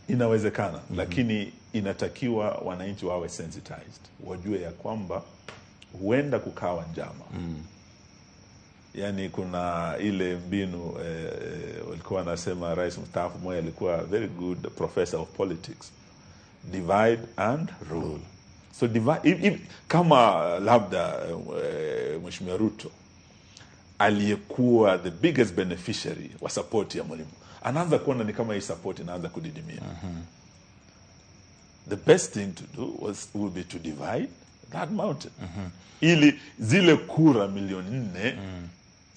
Inawezekana, lakini inatakiwa wananchi wawe sensitized, wajue ya kwamba huenda kukawa njama. Yani kuna ile mbinu walikuwa wanasema, rais mstaafu Moi alikuwa very good professor of politics, divide and rule. So divide, if, kama labda Mheshimiwa Ruto aliyekuwa the biggest beneficiary wa support ya Mwalimu anaanza kuona ni kama hii support inaanza kudidimia, the best thing to do will be to divide that mountain ili zile kura milioni 4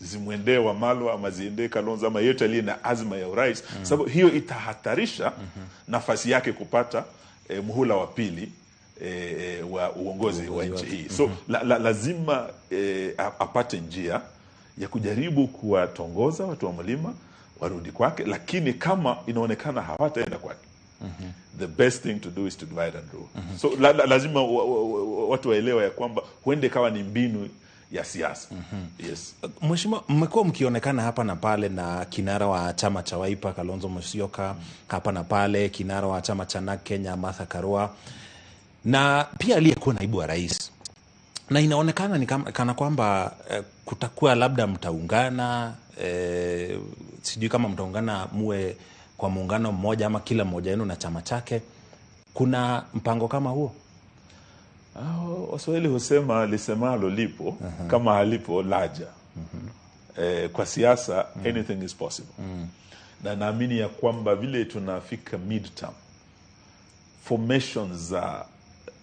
zimwendee Wamalwa ama ziendee Kalonzo ama yeyote aliye na azma ya urais, sababu hiyo itahatarisha nafasi yake kupata muhula wa pili wa uongozi wa nchi hii. So lazima apate njia ya kujaribu kuwatongoza watu wa mlima warudi kwake, lakini kama inaonekana hawataenda kwake, the best thing to do is to divide and rule. So lazima watu waelewa ya kwamba huende ikawa ni mbinu ya siasa. Yes. Mheshimiwa, mmekuwa mkionekana hapa na pale na kinara wa chama cha Wiper Kalonzo Musyoka, hapa na pale kinara wa chama cha NARC Kenya Martha Karua, na pia aliyekuwa naibu wa rais, na inaonekana ni kana kwamba kutakuwa labda mtaungana, sijui kama mtaungana muwe kwa muungano mmoja ama kila mmoja wenu na chama chake. Kuna mpango kama huo? Ah, Waswahili husema lisemalo lipo, kama halipo laja. Kwa siasa anything is possible. Na naamini ya kwamba vile tunafika midterm, formations za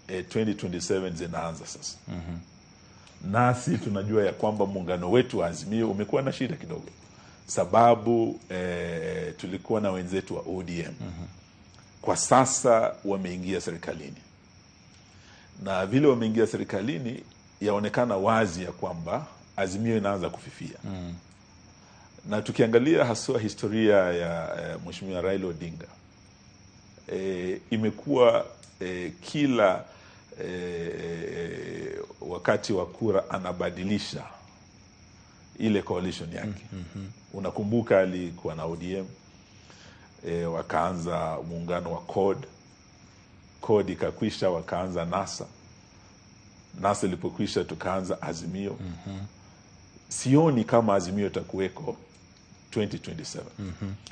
2027 zinaanza sasa. Nasi tunajua ya kwamba muungano wetu wa Azimio umekuwa na shida kidogo, sababu tulikuwa na wenzetu wa ODM. Kwa sasa wameingia serikalini, na vile wameingia serikalini yaonekana wazi ya kwamba Azimio inaanza kufifia. Na tukiangalia haswa historia ya Mheshimiwa Raila Odinga, imekuwa kila wakati wa kura anabadilisha ile coalition yake. Unakumbuka alikuwa na ODM, wakaanza muungano wa CORD. CORD ikakwisha, wakaanza NASA. NASA ilipokwisha tukaanza Azimio. Sioni kama Azimio itakuweko 2027.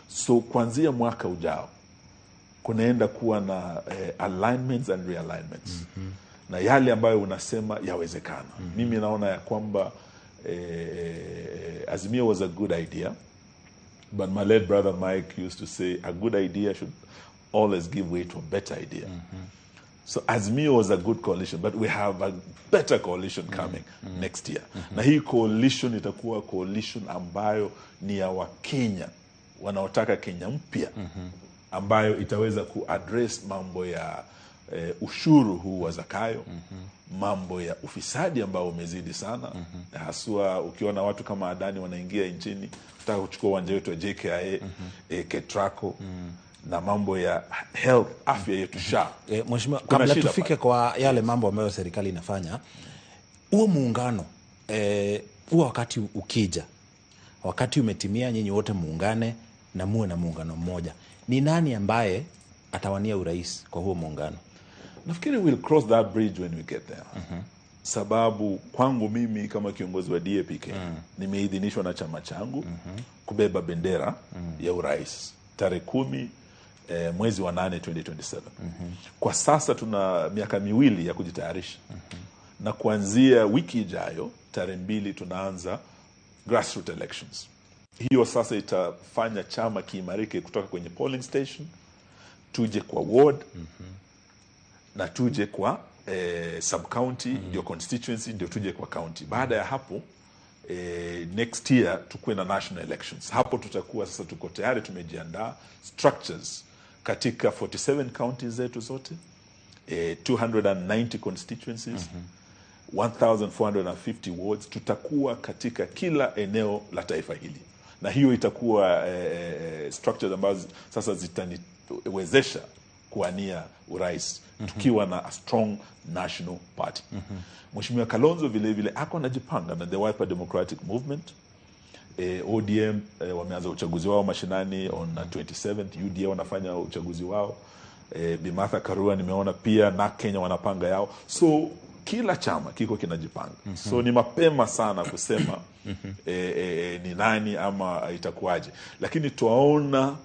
So kuanzia mwaka ujao kunaenda kuwa na alignments and realignments na yale ambayo unasema yawezekana. Mimi naona ya kwamba Azimio was a good idea, but my late brother Mike used to say a good idea should always give way to a better idea. So Azimio was a good coalition, but we have a better coalition coming next year. Na hii coalition itakuwa coalition ambayo ni ya Wakenya wanaotaka Kenya mpya, ambayo itaweza kuaddress mambo ya ushuru huu wa Zakayo, mambo ya ufisadi ambao umezidi sana, haswa ukiona watu kama Adani wanaingia nchini kutaka kuchukua uwanja wetu wa JKIA, Ketraco, na mambo ya health, afya yetu, SHA. Mheshimiwa, Kuna kabla shida tufike pale. Kwa yale mambo ambayo serikali inafanya, huo muungano, huo wakati ukija, wakati umetimia, nyinyi wote muungane na muwe na muungano mmoja, ni nani ambaye atawania urais kwa huo muungano? Nafikiri we'll cross that bridge when we get there. Sababu kwangu mimi kama kiongozi wa DAP Kenya, nimeidhinishwa na chama changu kubeba bendera ya urais tarehe 10 mwezi wa 8 2027. Kwa sasa tuna miaka 2 ya kujitayarisha, na kuanzia wiki ijayo tarehe 2 tunaanza grassroots elections. Hiyo sasa itafanya chama kiimarike kutoka kwenye polling station tuje kwa ward na tuje kwa sub county, ndio constituency, ndio tuje kwa county. Baada ya hapo, next year tukuwe na national elections. Hapo tutakuwa sasa tuko tayari, tumejiandaa structures katika 47 counties zetu zote, 290 constituencies, 1450 wards. Tutakuwa katika kila eneo la taifa hili, na hiyo itakuwa structures ambazo sasa zitaniwezesha kuwania urais tukiwa na a strong national party. Mheshimiwa Kalonzo vile vile ako anajipanga na the Wiper Democratic Movement. ODM wameanza uchaguzi wao mashinani on 27th. UDA wanafanya uchaguzi wao. Bi Martha Karua nimeona pia na Kenya wanapanga yao. So kila chama kiko kinajipanga. So ni mapema sana kusema ni nani ama itakuwaje, lakini twaona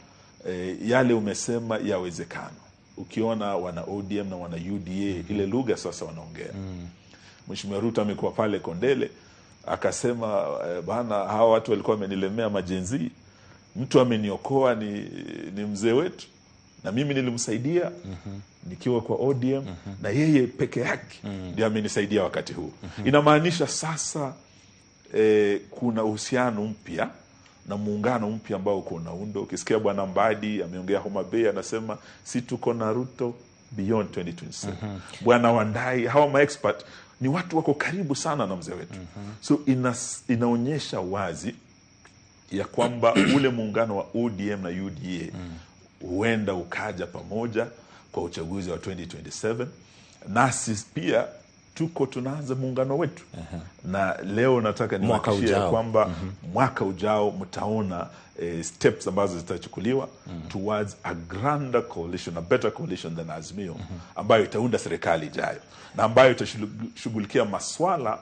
yale umesema yawezekana. Ukiona wana ODM na wana UDA ile lugha sasa wanaongea. Mheshimiwa Ruto amekuwa pale Kondele akasema, bana, hawa watu walikuwa wamenilemea majenzi, mtu ameniokoa ni mzee wetu, na mimi nilimsaidia nikiwa kwa ODM, na yeye peke yake ndiye amenisaidia wakati huu. Inamaanisha sasa kuna uhusiano mpya na muungano mpya ambao uko unaundwa. Ukisikia Bwana Mbadi ameongea Homa Bay, anasema si tuko na Ruto beyond 2027. Bwana Wandai, hawa ma-expert ni watu wako karibu sana na mzee wetu. So inaonyesha wazi ya kwamba ule muungano wa ODM na UDA huenda ukaja pamoja kwa uchaguzi wa 2027. Nasi pia tuko tunaanza muungano wetu. Na leo nataka niwahakikishie kwamba mwaka ujao mtaona steps ambazo zitachukuliwa towards a grander coalition, a better coalition than Azimio, ambayo itaunda serikali ijayo na ambayo itashughulikia maswala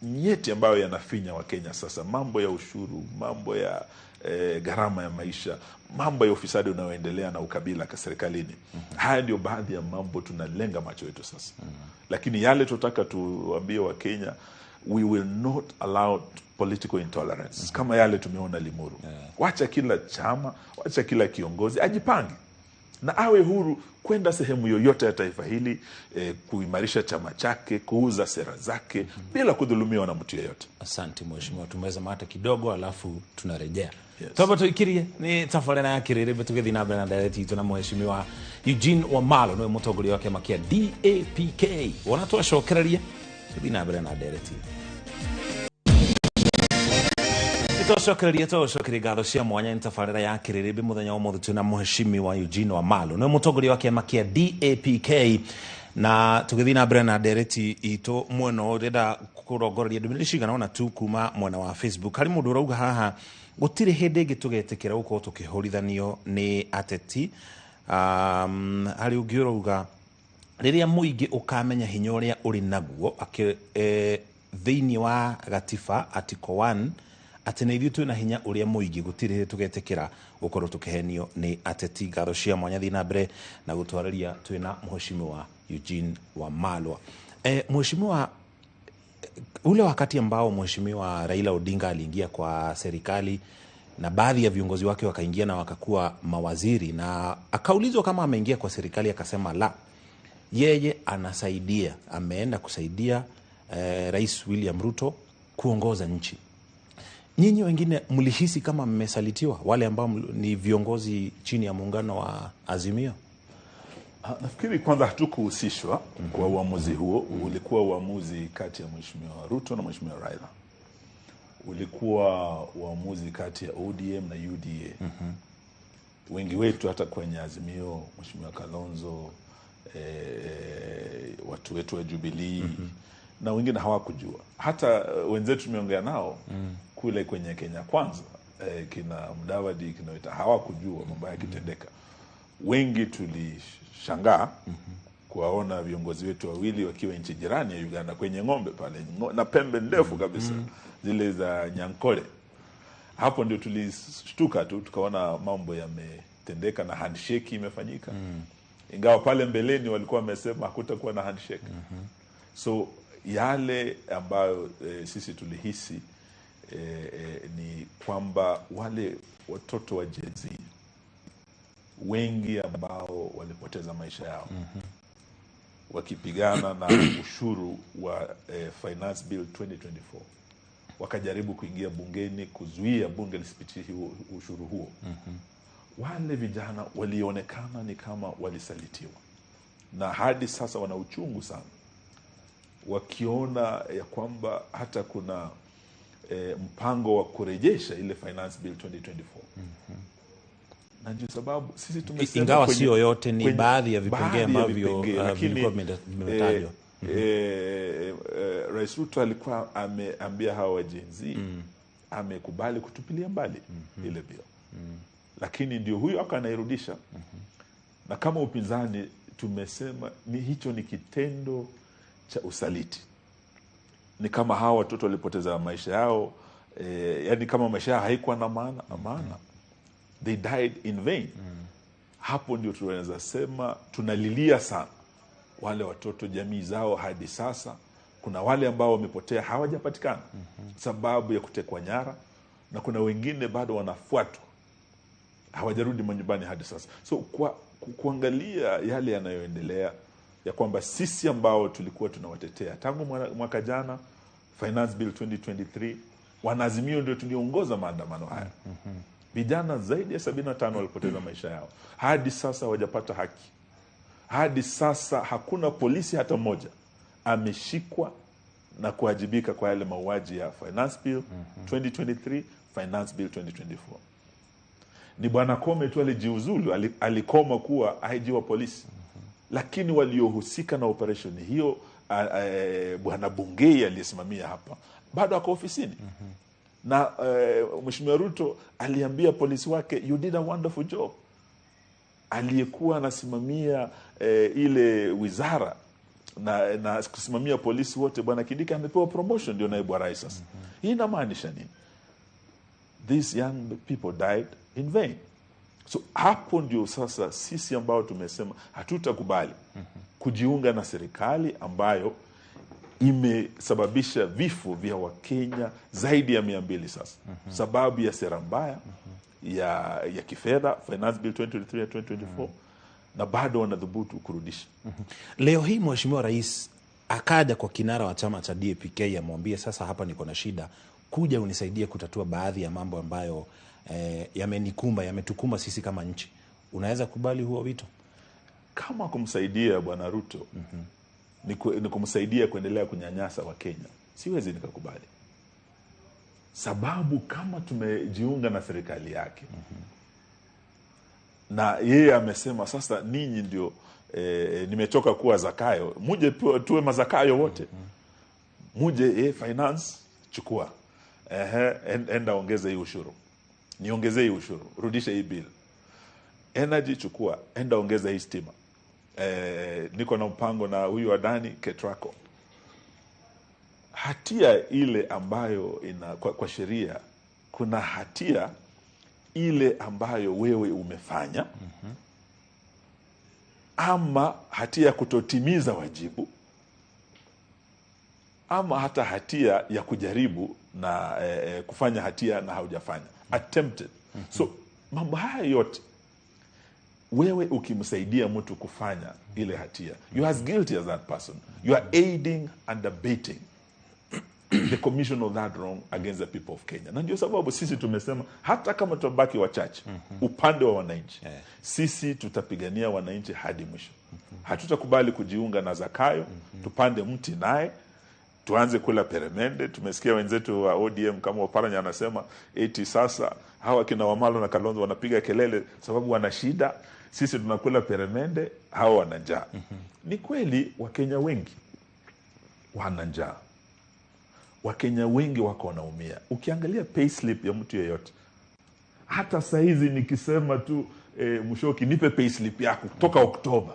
nyeti ambayo yanafinya Wakenya sasa, mambo ya ushuru, mambo ya gharama ya maisha, mambo ya ufisadi unaoendelea na ukabila ka serikalini. Haya ndio baadhi ya mambo tunalenga macho yetu sasa. Lakini yale tutaka tuambie Wakenya, we will not allow political intolerance kama yale tumeona Limuru. Wacha kila chama, wacha kila kiongozi ajipange na awe huru kwenda sehemu yoyote ya taifa hili, kuimarisha chama chake, kuuza sera zake bila kudhulumiwa na mtu yeyote. Asante mheshimiwa, tumeza mata kidogo alafu tunarejea. Yes. Twamba tuikirie ni tabarĩra ya Kĩrĩrĩmbĩ tũgĩthiĩ na mbere na ndereti itũ na mheshimiwa Eugene Wamalwa nĩwe mũtongoria wa kĩama kĩa DAPK. Wona twacokereria tũthiĩ na mbere na ndereti. Twacokereria ngatho cia mwanya nĩ tabarĩra ya Kĩrĩrĩmbĩ mũthenya wa ũmũthĩ twĩna mheshimiwa Eugene Wamalwa nĩwe mũtongoria wa kĩama kĩa DAPK, na tũgĩthiĩ na mbere na ndereti itũ mwena ũyũ ndĩrenda kũrongoreria ndũmĩrĩri cigana ũna tu kuma mwena wa Facebook. Harĩ mũndũ ũrauga haha gũtirĩ hĩndĩ ĩngĩ tũgetĩkĩra gũkorwo tũkĩhũrithanio nĩ ateti. Harĩ ũngĩ ũrauga rĩrĩa mũingĩ ũkamenya hinya ũrĩa ũrĩ naguo thĩinĩ wa gatiba article 1 atĩ na ithuĩ twĩna hinya ũrĩa mũingĩ gũtirĩ hĩndĩ tũgetĩkĩra gũkorwo tũkĩhenio nĩ ateti. Ngatho cia mwanya thiĩ na mbere na gũtwarĩria twĩna mheshimiwa Eugene Wamalwa. Mheshimiwa, ule wakati ambao mheshimiwa Raila Odinga aliingia kwa serikali na baadhi ya viongozi wake wakaingia na wakakuwa mawaziri, na akaulizwa kama ameingia kwa serikali akasema la, yeye anasaidia, ameenda kusaidia Rais William Ruto kuongoza nchi. Nyinyi wengine mlihisi kama mmesalitiwa, wale ambao ni viongozi chini ya muungano wa Azimio? Nafikiri kwanza hatukuhusishwa kwa uamuzi huo. Ulikuwa uamuzi kati ya Mheshimiwa Ruto na Mheshimiwa Raila. Ulikuwa uamuzi kati ya ODM na UDA. Wengi wetu hata kwenye Azimio, Mheshimiwa Kalonzo, watu wetu wa Jubilee na wengine hawakujua. Hata wenzetu tumeongea nao kule kwenye Kenya Kwanza, kina Mudavadi, kina Weta, hawakujua mambo yakitendeka. Wengi tulishangaa kuwaona viongozi wetu wawili wakiwa nchi jirani ya Uganda kwenye ng'ombe pale, na pembe ndefu kabisa zile za Nyankole. Hapo ndio tulishtuka tu, tukaona mambo yametendeka na handshake imefanyika. Ingawa pale mbeleni walikuwa wamesema hakutakuwa na handshake. So yale ambayo sisi tulihisi ni kwamba wale watoto wa Gen Z wengi ambao walipoteza maisha yao wakipigana na ushuru wa Finance Bill 2024, wakajaribu kuingia bungeni kuzuia bunge lisipitishe ushuru huo. Wale vijana walionekana ni kama walisalitiwa, na hadi sasa wana uchungu sana wakiona ya kwamba hata kuna mpango wa kurejesha ile Finance Bill 2024. Na ndio sababu sisi tumesema ingawa sio yote, ni baadhi ya vipengee ambavyo vilikuwa vimetajwa. Rais Ruto alikuwa ameambia hawa Gen Z amekubali kutupilia mbali ile bill. Lakini ndio huyo akanairudisha. Na kama upinzani tumesema ni hicho ni kitendo cha usaliti. Ni kama hawa watoto walipoteza maisha yao, yani kama maisha yao haikuwa na maana. They died in vain. Hapo ndio tunaweza sema tunalilia sana wale watoto, jamii zao hadi sasa. Kuna wale ambao wamepotea hawajapatikana sababu ya kutekwa nyara, na kuna wengine bado wanafuatwa hawajarudi manyumbani hadi sasa. So kwa kuangalia yale yanayoendelea, ya kwamba sisi ambao tulikuwa tunawatetea tangu mwaka jana Finance Bill 2023, wanaazimio ndio tuliongoza maandamano haya. Vijana zaidi ya 75 walipoteza maisha yao. Hadi sasa hawajapata haki. Hadi sasa hakuna polisi hata mmoja ameshikwa na kuwajibika kwa yale mauaji ya Finance Bill 2023, Finance Bill 2024. Ni Bwana Kome tu alijiuzulu, alikoma kuwa IG wa polisi. Lakini waliohusika na operation hiyo, Bwana Bungei aliyesimamia hapa, bado ako ofisini. Na Mheshimiwa Ruto aliambia polisi wake, you did a wonderful job. Aliyekuwa anasimamia ile wizara na kusimamia polisi wote, Bwana Kindiki, amepewa promotion, ndio naibu wa rais sasa. Hii inamaanisha nini? These young people died in vain. So hapo ndio sasa sisi ambao tumesema hatutakubali kujiunga na serikali ambayo imesababisha vifo vya Wakenya zaidi ya 200 sasa. Sababu ya sera mbaya ya kifedha, Finance Bill 2023 na 2024, na bado wanadhubutu kurudisha. Leo hii Mheshimiwa Rais akaja kwa kinara wa chama cha DAP-K amwambie, sasa hapa niko na shida, kuja unisaidie kutatua baadhi ya mambo ambayo yamenikumba, yametukumba sisi kama nchi. Unaweza kubali huo wito? Kama kumsaidia Bwana Ruto ni kumsaidia kuendelea kunyanyasa Wakenya, siwezi nikakubali. Sababu kama tumejiunga na serikali yake na yeye amesema sasa ninyi ndio nimetoka kuwa Zakayo, muje tuwe mazakayo wote. Muje finance chukua. Enda ongeze hii ushuru. Niongeze hii ushuru, rudisha hii bill. Energy chukua, enda ongeza hii stima. Niko na mpango na huyu Adani Ketraco. Hatia ile ambayo ina kwa sheria, kuna hatia ile ambayo wewe umefanya ama hatia ya kutotimiza wajibu, ama hata hatia ya kujaribu na kufanya hatia na haujafanya, attempted. So mambo haya yote, wewe ukimsaidia mtu kufanya ile hatia, you are as guilty as that person. You are aiding and abetting the commission of that wrong against the people of Kenya. Na ndio sababu sisi tumesema hata kama tutabaki wachache upande wa wananchi, sisi tutapigania wananchi hadi mwisho. Hatutakubali kujiunga na Zakayo, tupande mti naye, tuanze kula peremende. Tumesikia wenzetu wa ODM kama Oparanya anasema eti sasa hawa kina Wamalo na Kalonzo wanapiga kelele sababu wana shida, sisi tunakula peremende, hawa wana njaa. Ni kweli Wakenya wengi wana njaa. Wakenya wengi wako wanaumia. Ukiangalia payslip ya mtu yeyote, hata saizi nikisema tu Mushoki nipe payslip yako kutoka Oktoba,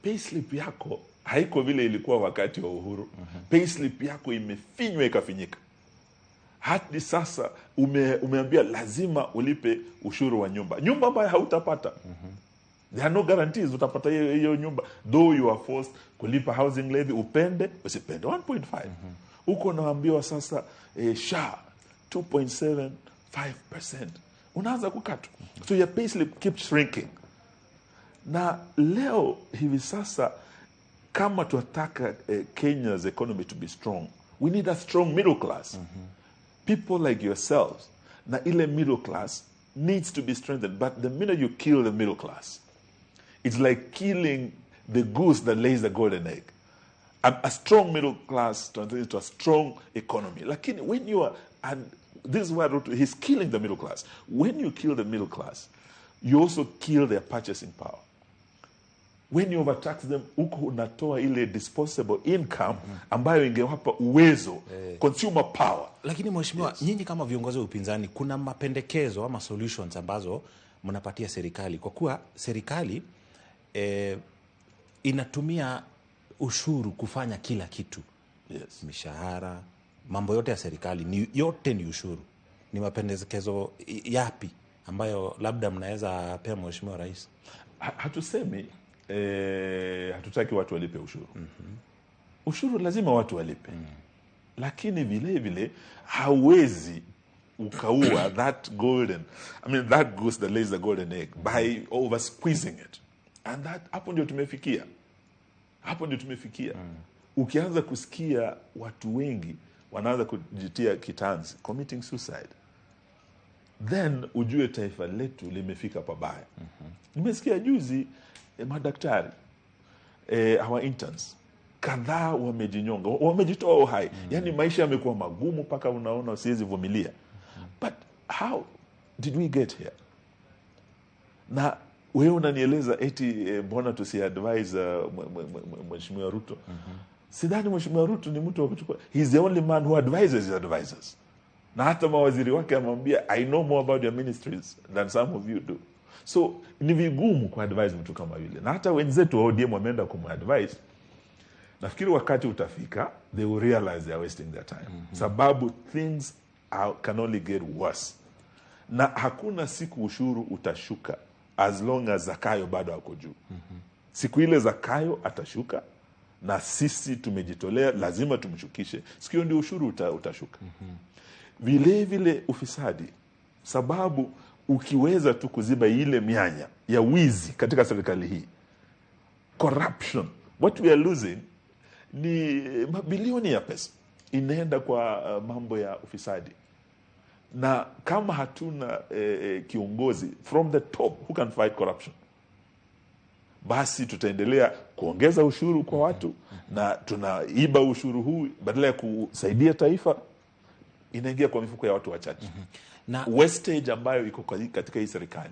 payslip yako haiko vile ilikuwa wakati wa uhuru. Payslip yako imefinywa ikafinyika. Hadi sasa umeambia lazima ulipe ushuru wa nyumba, nyumba ambayo hautapata. There are no guarantees utapata hiyo nyumba, though you are forced kulipa housing levy, upende usipende, 1.5. Uko unaambiwa sasa SHA 2.75% unaanza kukatwa. So your payslip keeps shrinking. Na leo hivi sasa kama tunataka Kenya's economy to be strong, we need a strong middle class. People like yourselves. Na ile middle class needs to be strengthened. But the minute you kill the middle class, it's like killing the goose that lays the golden egg. A strong middle class translates to a strong economy. Lakini when you are, and this is why Ruto, he's killing the middle class. When you kill the middle class, you also kill their purchasing power. When you overtax them, huko unatoa ile disposable income ambayo ingewapa uwezo, consumer power. Lakini mheshimiwa, nyinyi kama viongozi wa upinzani, kuna mapendekezo ama solutions ambazo mnapatia serikali, kwa kuwa serikali inatumia ushuru kufanya kila kitu. Mishahara, mambo yote ya serikali yote ni ushuru. Ni mapendekezo yapi ambayo labda mnaweza pea mheshimiwa rais? Hatusemi hatutaki watu walipe ushuru. Ushuru lazima watu walipe. Lakini vile vile hauwezi ukaua that golden, I mean that goose that lays the golden egg by over squeezing it. And that, hapo ndio tumefikia. Hapo ndio tumefikia. Ukianza kusikia watu wengi wanaanza kujitia kitanzi, committing suicide, then ujue taifa letu limefika pabaya. Nimesikia juzi madaktari, our interns kadhaa wamejinyonga, wamejitoa uhai. Yani maisha yamekuwa magumu mpaka unaona siwezi vumilia. But how did we get here? Na wewe unanieleza eti mbona tusiadvise Mheshimiwa Ruto? Sidhani Mheshimiwa Ruto ni mtu wa kuchukua. He's the only man who advises his advisors. Na hata mawaziri wake amwambia, I know more about your ministries than some of you do. So ni vigumu kuadvise mtu kama yule. Na hata wenzetu wa ODM wameenda kumadvise. Nafikiri wakati utafika, they will realize they are wasting their time. Sababu things can only get worse. Na hakuna siku ushuru utashuka as long as Zakayo bado ako juu. Siku ile Zakayo atashuka, na sisi tumejitolea, lazima tumshukishe. Siku hiyo ndio ushuru utashuka. Vile vile ufisadi, sababu ukiweza tu kuziba ile mianya ya wizi katika serikali hii, corruption, what we are losing ni mabilioni ya pesa inaenda kwa mambo ya ufisadi. Na kama hatuna kiongozi from the top who can fight corruption, basi tutaendelea kuongeza ushuru kwa watu, na tunaiba ushuru huu badala ya kusaidia taifa, inaingia kwa mifuko ya watu wachache. Na wastage ambayo iko katika hii serikali,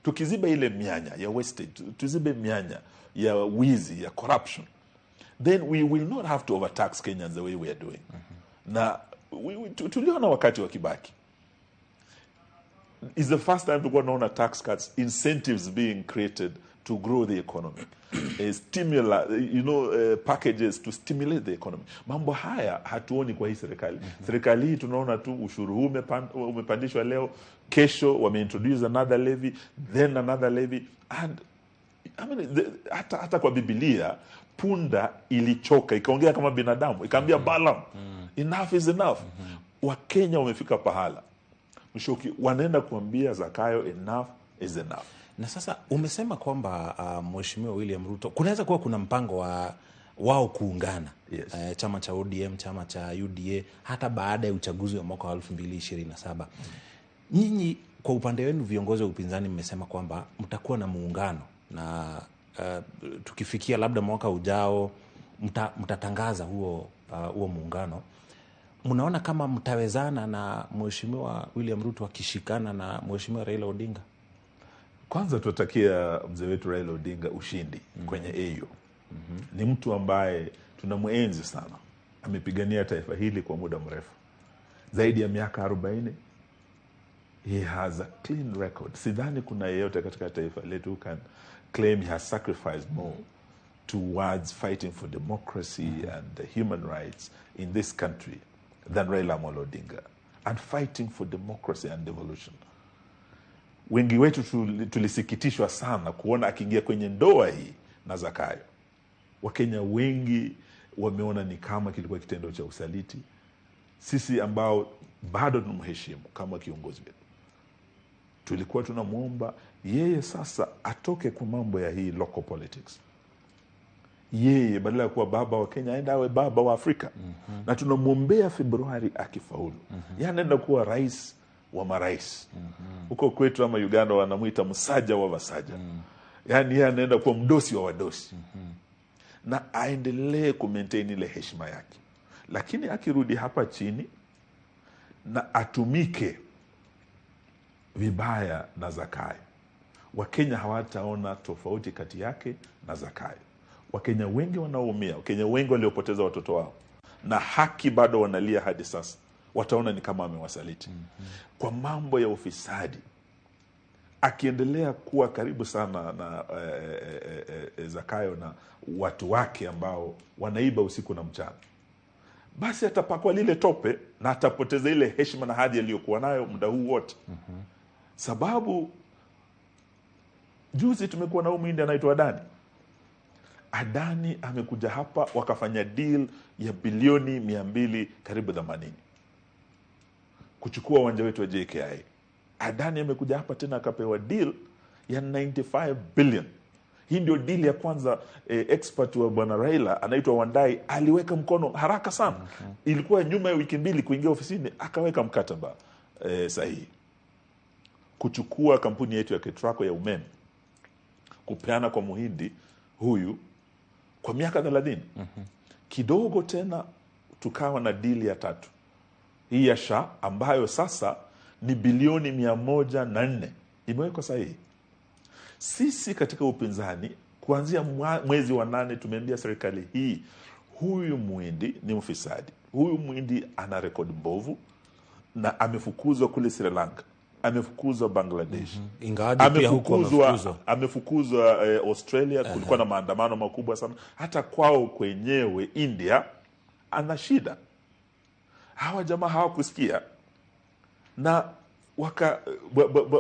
tukiziba ile mianya ya wastage, tuzibe mianya ya wizi, ya corruption, then we will not have to overtax Kenyans the way we are doing. Na tuliona wakati wa Kibaki, it's the first time tulikuwa tunaona tax cuts, incentives being created to grow the economy, packages to stimulate the economy. Mambo haya hatuoni kwa hii serikali. Serikali hii tunaona tu ushuru huu umepandishwa leo, kesho wameintroduce another levy, then another levy. And I mean, hata kwa Biblia punda ilichoka ikaongea kama binadamu, ikaambia Balaam, enough is enough. Wakenya wamefika pahala Mshoki, wanaenda kuambia Zakayo enough is enough. Na sasa umesema kwamba Mheshimiwa William Ruto, kunaweza kuwa kuna mpango wa wao kuungana. Yes. Chama cha ODM, chama cha UDA, hata baada ya uchaguzi wa mwaka wa 2027. Nyinyi kwa upande wenu viongozi wa upinzani mmesema kwamba mtakuwa na muungano, na tukifikia labda mwaka ujao mtatangaza huo muungano. Mnaona kama mtawezana na Mheshimiwa William Ruto akishikana na Mheshimiwa Raila Odinga? Kwanza tutakia mzee wetu Raila Odinga ushindi kwenye AU. Ni mtu ambaye tunamuenzi sana. Amepigania taifa hili kwa muda mrefu, zaidi ya miaka 40. He has a clean record. Sidhani kuna yeyote katika taifa letu who can claim he has sacrificed more towards fighting for democracy and human rights in this country than Raila Amolo Odinga, and fighting for democracy and devolution. Wengi wetu tulisikitishwa sana kuona akiingia kwenye ndoa hii na Zakayo. Wakenya wengi wameona ni kama kilikuwa kitendo cha usaliti. Sisi ambao bado tunamheshimu kama kiongozi wetu, tulikuwa tunamuomba yeye sasa atoke kwa mambo ya hii local politics. Yeye badala ya kuwa baba wa Kenya aenda awe baba wa Afrika. Na tunamwombea Februari akifaulu, yeye anaenda kuwa rais wa marais. Huko kwetu ama Uganda wanamuita msaja wa wasaja. Yaani yeye anaenda kuwa mdosi wa wadosi. Na aendelee kumaintain ile heshima yake. Lakini akirudi hapa chini na atumike vibaya na Zakayo, Wakenya hawataona tofauti kati yake na Zakayo. Wakenya wengi wanaoumia, Wakenya wengi waliopoteza watoto wao na haki bado wanalia hadi sasa, wataona ni kama amewasaliti. Kwa mambo ya ufisadi, akiendelea kuwa karibu sana na Zakayo na watu wake ambao wanaiba usiku na mchana, basi atapakwa lile tope na atapoteza ile heshima na hadhi aliyokuwa nayo muda huu wote. Sababu juzi tumekuwa na huyu Mhindi anaitwa Adani. Adani amekuja hapa wakafanya deal ya bilioni 200 karibu 80 kuchukua uwanja wetu wa JKIA. Adani amekuja hapa tena akapewa deal ya 95 billion. Hii ndio deal ya kwanza expert wa Bwana Raila anaitwa Wandai aliweka mkono haraka sana. Ilikuwa nyuma ya wiki mbili kuingia ofisini akaweka mkataba sahihi. Kuchukua kampuni yetu ya Ketraco ya umeme kupeana kwa Muhindi huyu kwa miaka 30. Kidogo tena tukawa na deal ya tatu, hii ya SHA ambayo sasa ni bilioni 104 imewekwa sahihi. Sisi katika upinzani kuanzia mwezi wa 8 tumeambia serikali hii, huyu Muhindi ni mfisadi, huyu Muhindi ana rekodi mbovu na amefukuzwa kule Sri Lanka, amefukuzwa Bangladesh, Ingawaje pia huku amefukuzwa, amefukuzwa Australia. Kulikuwa na maandamano makubwa sana, hata kwao kwenyewe India ana shida. Hawa jamaa hawakusikia na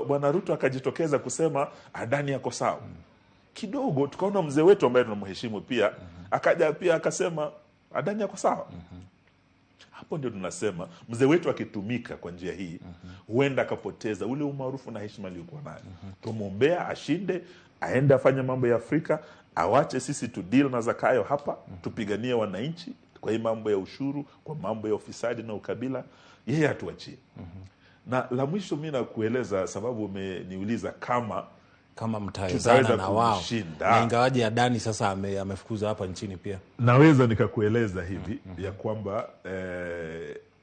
Bwana Ruto akajitokeza kusema Adani yako sawa. Kidogo tukaona mzee wetu ambaye tunamheshimu pia akaja pia akasema Adani yako sawa. Hapo ndio tunasema mzee wetu akitumika kwa njia hii huenda akapoteza ule umaarufu na heshima aliyokuwa nayo. Tumuombea ashinde, aende afanye mambo ya Afrika, awache sisi tu deal na Zakayo hapa, tupiganie wananchi kwa hii mambo ya ushuru, kwa mambo ya ufisadi na ukabila, yeye atuachie. Na la mwisho mimi nakueleza, sababu umeniuliza kama mtawezana na wao, na ingawaje Adani sasa amefukuzwa hapa nchini pia. Naweza nikakueleza hivi ya kwamba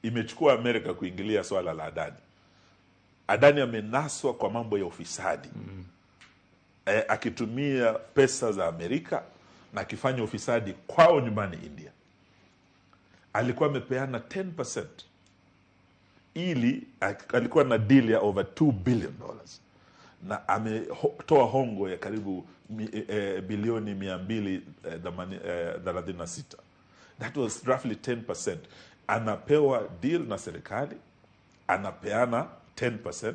imechukua Amerika kuingilia swala la Adani. Adani amenaswa kwa mambo ya ufisadi. Akitumia pesa za Amerika na akifanya ufisadi kwao nyumbani India. Alikuwa amepeana 10% ili alikuwa na deal ya over $2 billion na ametoa hongo ya karibu bilioni 236. That was roughly 10%. Anapewa deal na serikali, anapeana 10%.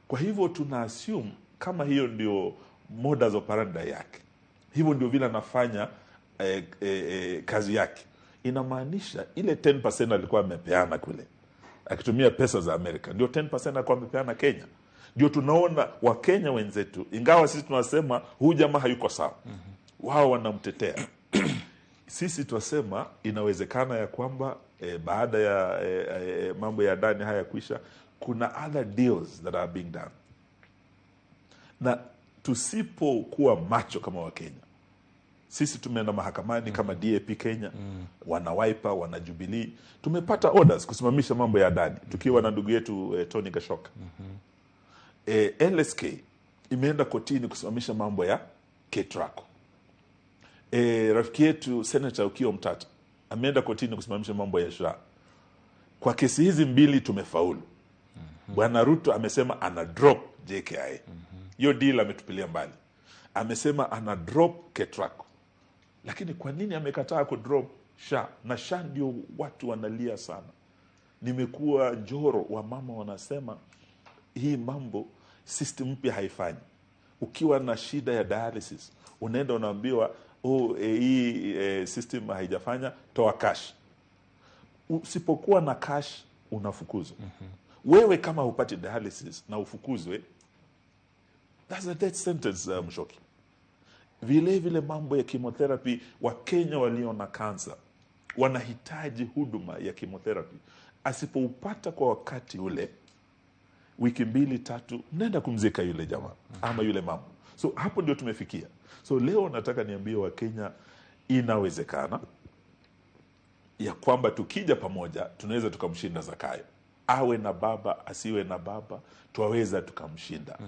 Kwa hivyo tuna assume kama hiyo ndio modus operandi yake, hivyo ndio vile anafanya kazi yake. Inamaanisha ile 10% alikuwa amepeana kule akitumia pesa za Amerika, ndio 10% alikuwa amepeana Kenya. Ndio tunaona Wakenya wenzetu, ingawa sisi tunasema huyu jamaa hayuko sawa, wao wanamtetea. Sisi tunasema inawezekana ya kwamba baada ya mambo ya ndani haya kuisha, kuna other deals that are being done. Na tusipokuwa macho kama Wakenya, sisi tumeenda mahakamani kama DAP Kenya, wana Wiper, wana Jubilee, tumepata orders kusimamisha mambo ya Adani tukiwa na ndugu yetu Tony Gashoka. LSK imeenda kotini kusimamisha mambo ya Ketraco. Rafiki yetu Senator Okiya Omtatah ameenda kotini kusimamisha mambo ya SHA. Kwa kesi hizi mbili tumefaulu. Bwana Ruto amesema ana drop JKIA. Hiyo deal ametupilia mbali. Amesema ana drop Ketraco. Lakini kwa nini amekataa ku drop SHA? Na SHA ndio watu wanalia sana. Nimekuwa Njoro, wa mama wanasema hii mambo system mpya haifanyi. Ukiwa na shida ya dialysis, unaenda unaambiwa hii system haijafanya, toa cash. Usipokuwa na cash unafukuzwa. Wewe kama hupati dialysis na ufukuzwe, that's a death sentence, Mshoki. Vile vile mambo ya chemotherapy, Wakenya walio na kansa wanahitaji huduma ya chemotherapy. Asipoupata kwa wakati ule, wiki mbili tatu, nenda kumzika yule jamaa ama yule mama. So hapo ndio tumefikia. So leo nataka niambie Wakenya, inawezekana ya kwamba tukija pamoja tunaweza tukamshinda Zakayo. Awe na baba asiwe na baba, twaweza tukamshinda.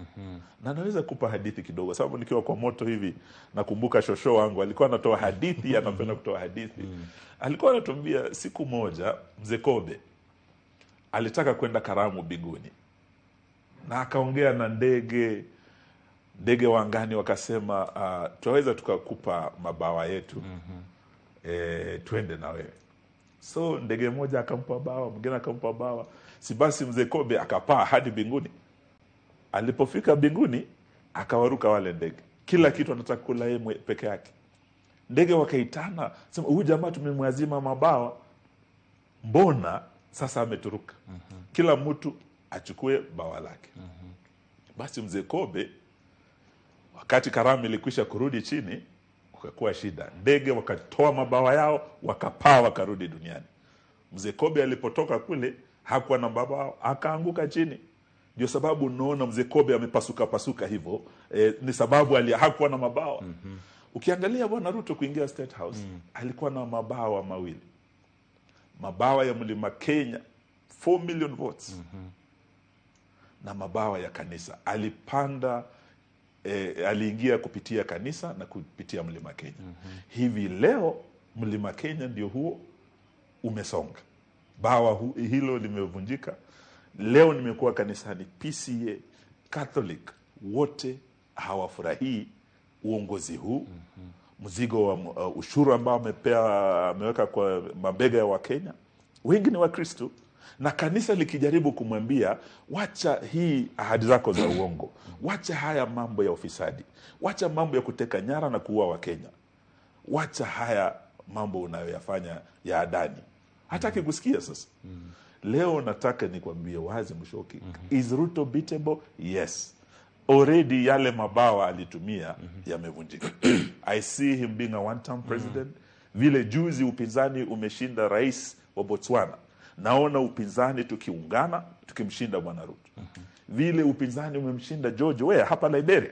Na naweza kupa hadithi kidogo, sababu nikiwa kwa moto hivi nakumbuka shosho wangu alikuwa anatoa hadithi, anapenda kutoa hadithi. Alikuwa anatuambia siku moja Mzee Kobe alitaka kwenda karamu binguni, na akaongea na ndege wa angani, wakasema twaweza tukakupa mabawa yetu, twende na wewe. So ndege moja akampa bawa, mwingine akampa bawa. Si basi Mzee Kobe akapaa hadi binguni. Alipofika binguni akawaruka wale ndege. Kila kitu anataka kula yeye peke yake. Ndege wakaitana, sema huyu jamaa tumemwazima mabawa, mbona sasa ameturuka? Kila mtu achukue bawa lake. Basi Mzee Kobe, wakati karamu ilikwisha kurudi chini, kukakuwa shida. Ndege wakatoa mabawa yao, wakapaa wakarudi duniani. Mzee Kobe alipotoka kule hakuwa na mabawa, akaanguka chini. Ndio sababu unaona Mzee Kobe amepasuka pasuka hivyo, ni sababu hakuwa na mabawa. Ukiangalia Bwana Ruto kuingia State House, alikuwa na mabawa mawili. Mabawa ya Mlima Kenya 4 million votes. Na mabawa ya kanisa. Alipanda, aliingia kupitia kanisa na kupitia Mlima Kenya. Hivi leo Mlima Kenya ndio huo umesonga. Bawa hilo limevunjika. Leo nimekuwa kanisani, PCA, Catholic, wote hawafurahii uongozi huu. Mzigo wa ushuru ambao ameweka kwa mabega ya Wakenya. Wengi ni Wakristo. Na kanisa likijaribu kumwambia wacha hii ahadi zako za uongo, wacha haya mambo ya ufisadi, wacha mambo ya kuteka nyara na kuua Wakenya, wacha haya mambo unayoyafanya ya adani, hataki kusikia sasa. Leo nataka nikwambie wazi Mshoki, is Ruto beatable? Yes. Already yale mabawa alitumia yamevunjika. I see him being a one-term president. Vile juzi upinzani umeshinda rais wa Botswana, naona upinzani tukiungana tukimshinda Bwana Ruto. Vile upinzani umemshinda George Weah hapa Liberia.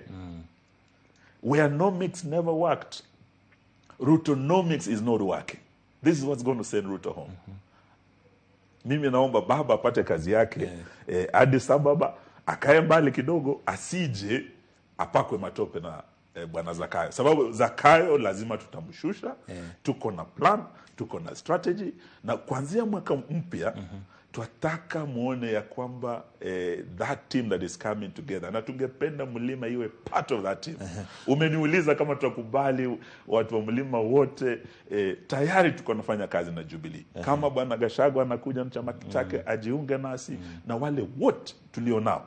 Where nomics never worked, Rutonomics is not working. This is what's going to send Ruto home. Mimi naomba baba apate kazi yake, Addis Ababa, akae mbali kidogo, asije apakwe matope na Bwana Zakayo. Sababu Zakayo lazima tutamshusha. Tuko na plan, tuko na strategy, na kuanzia mwaka mpya twataka muone ya kwamba that team that is coming together, na tungependa Mlima iwe part of that team. Umeniuliza kama tutakubali watu wa Mlima wote, tayari tuko nafanya kazi na Jubilee. Kama Bwana Gachagua anakuja na chama chake ajiunge nasi, na wale wote tulionao,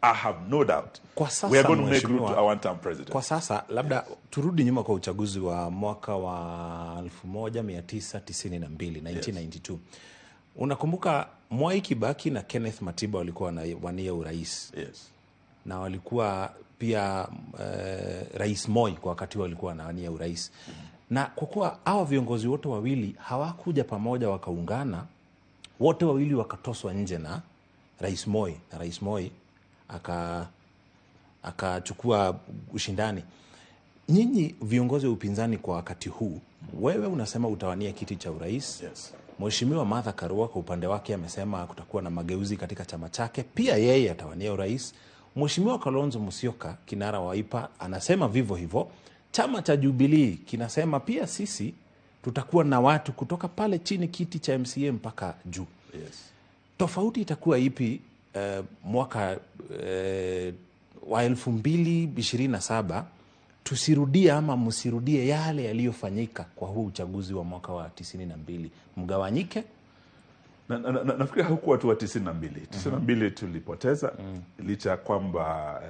I have no doubt kwa sasa we are going to make Ruto a one-term president. Kwa sasa labda turudi nyuma kwa uchaguzi wa mwaka wa 1992, 1992. Unakumbuka Mwai Kibaki na Kenneth Matiba walikuwa wanawania urais. Yes. Na walikuwa pia Rais Moi kwa wakati walikuwa wanawania urais. Na kwa kuwa hawa viongozi wote wawili hawakuja pamoja wakaungana, wote wawili wakatoswa nje na Rais Moi, na Rais Moi akachukua ushindani. Nyinyi viongozi wa upinzani kwa wakati huu, wewe unasema utawania kiti cha urais. Yes. Mheshimiwa Martha Karua kwa upande wake amesema kutakuwa na mageuzi katika chama chake, pia yeye atawania urais. Mheshimiwa Kalonzo Musyoka, kinara wa Wiper, anasema vivyo hivyo. Chama cha Jubilee kinasema pia sisi tutakuwa na watu kutoka pale chini kiti cha MCA mpaka juu. Yes. Tofauti itakuwa ipi mwaka wa 2027? Tusirudie ama msirudie yale yaliyofanyika kwa huu uchaguzi wa mwaka wa 92, mgawanyike. Nafikiri hakuwa tu wa 92. 92 tulipoteza, licha kwamba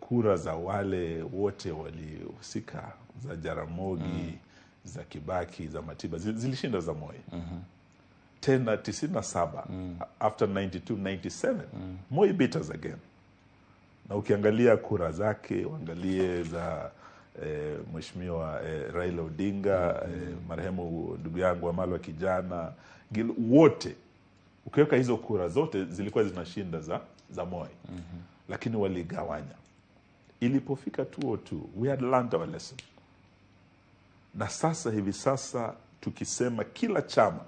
kura za wale wote walihusika, za Jaramogi, za Kibaki, za Matiba, zilishinda za Moi. Tena 97, after 92, 97, Moi beat us again. Na ukiangalia kura zake, uangalie za Mheshimiwa Raila Odinga, marehemu ndugu yangu Wamalwa Kijana, wote ukiweka hizo kura zote zilikuwa zinashinda za Moi. Lakini waligawanya. Ilipofika 2002, we had learned our lesson. Na sasa hivi sasa tukisema kila chama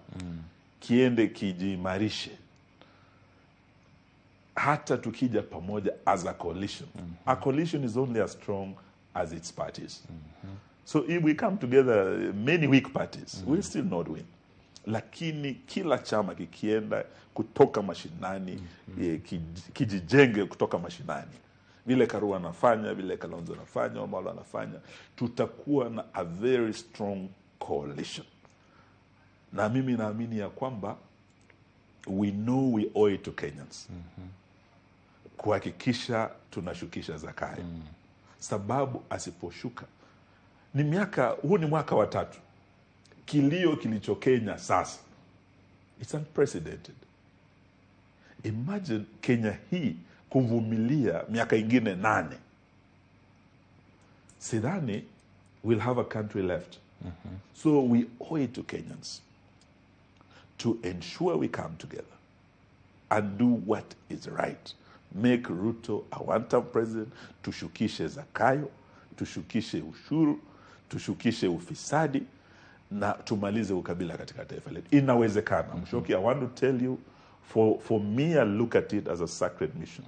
kiende kijiimarishe, Hata tukija pamoja as a coalition, a coalition is only as strong as its parties. So if we come together, many weak parties, we'll still not win. Lakini kila chama kikienda kutoka mashinani, kijijenge kutoka mashinani, vile Karua anafanya, vile Kalonzo anafanya, Wamalwa anafanya, tutakuwa na a very strong coalition. Na mimi naamini ya kwamba we know we owe it to Kenyans kuhakikisha tunashukisha Zakayo. Sababu asiposhuka ni miaka, huu ni mwaka wa 3. Kilio kilicho Kenya sasa, it's unprecedented. Imagine Kenya hii kuvumilia miaka ingine 8. Sidhani we'll have a country left. So we owe it to Kenyans to ensure we come together and do what is right. Make Ruto a one-term president, tushukishe Zakayo, tushukishe ushuru, tushukishe ufisadi, na tumalize ukabila katika taifa letu. Inawezekana. Mshoki, I want to tell you, for me, I look at it as a sacred mission.